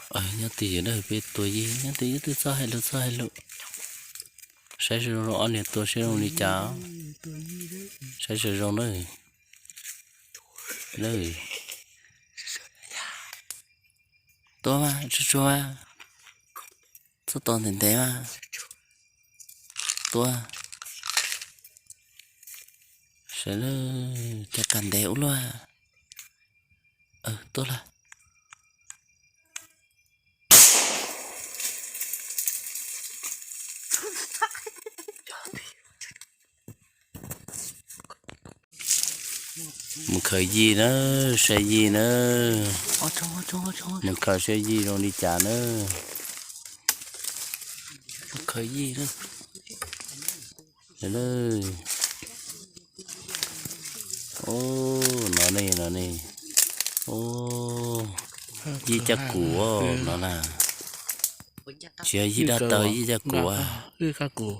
Nyob twj ywm na, peb tua yij, nyob twj ywm, twb txhob hais lus, txhob hais lus. Saib zoo zoo ob niag tua saib zoo li cas. Saib zoo zoo na. Tua mas, tsuag tsuag mas. Txhob tos ntev ntev mas. Tua. Sawv lawm, cas kam ntev ua luaj. Tua lawm. Mus khaws yij na, saib yij na. Mus khaws saib yij zoo li cas na. Mus khaws yij na. Ub, no ne, no ne. Ub, yij caj kuv no na. Tsis yog yij daj taw, yij caj kuv.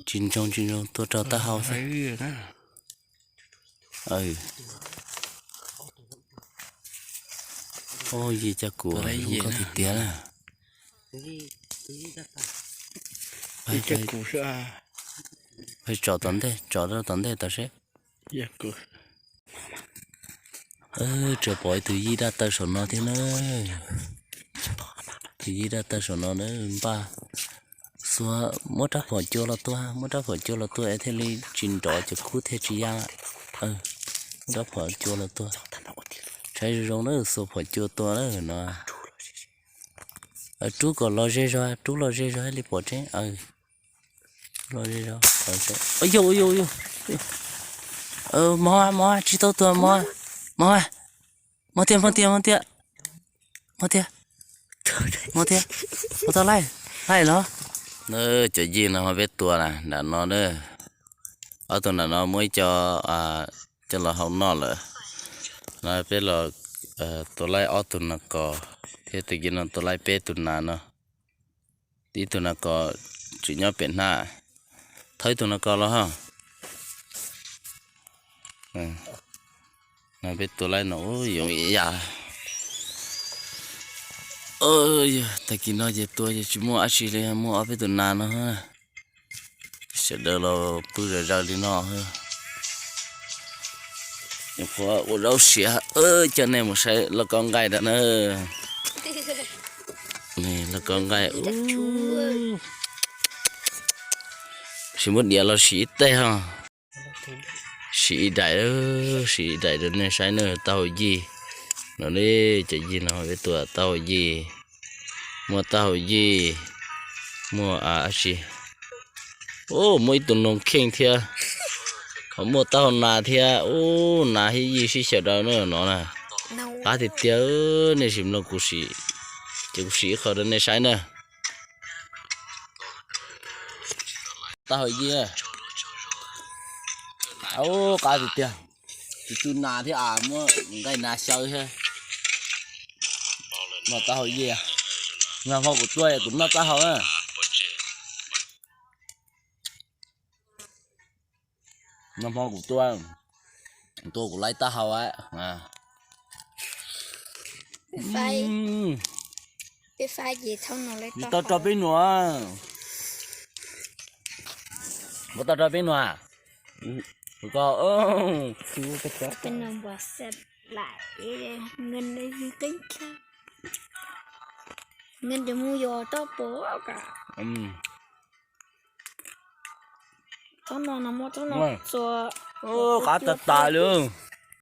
Tsis ntsoog, tsis ntsoog, tua rau taub hau xwb. Ub, yij caj kuv zoo nkauj tiag tiag na. Peb tso tom ntej, tso rau tom ntej tau seb. Tseem pom ib tug yij daj taw saum no thiab na. Tus yij daj taw saum no na, npaj xuas, muab rab phom cua los tua, muab rab phom cua los tua es thiaj li tsis nrov cov khub thiaj tsis ya. Muab rab phom cua los tua. Saib zoo zoo na, xuas phom cua tua na no. Rub kom los ze zog, rub los ze zog thiaj li pom tseeb. Los ze zog. Yog, yog, yog. Mob, mob, tsis tau tua, mob, mob, mob tiag, mob tiag, mob tiag, mob tiag, mob tiag, mob tau laij, laij los. Cov yij no peb tua na, nram no na, ob tug nram no muab ib co coj los hau noj lawm. No peb los tua laij ob tug nas kos thiab, tag kis no tua laij peb tug nas no. Ib tug nas kos tseem nyob pem hnab, thawb ib tug nas kos los ho. No peb tua laij no yoov ib yam. Tag kis no ces tua ces tsis muaj dab tsi li, muaj ob peb tus nas no. Sawv daws los pw zom zaws li no. Nyuam qhuav ua zaub siav, coj nej mus saib lauj kaub nqaij ntawm na. Lauj kaub nqaij, sim muab diav los sim ib teg ho. Sim ib daim, sim ib daim rau nej saib na, taub hau yij. No ne, cov yij no peb tua taub hau yij. Muaj taub hau yij, muaj dab tsi. Ub, muaj ib tug noog kheej thiab. Ho muaj taub hau nas thiab. Ub, nas thiab yij sib xyaw rau na no na. Qab tiag tiag, nej sim mloog kuv sim, ces kuv sim ib qho rau nej saib na. Taub hau yij, ub, qab tiag tiag. Tus tus nas thiab, muab nqaij nas xyaw thiab. Noj taub hau yij, nag hmo kuv tua kuv noj taub hau na. Nag hmo kuv tua, tua kuv laib taub hau. Tsis tau tso peb nua. Puas tau tso peb nua? Qab tas tas li.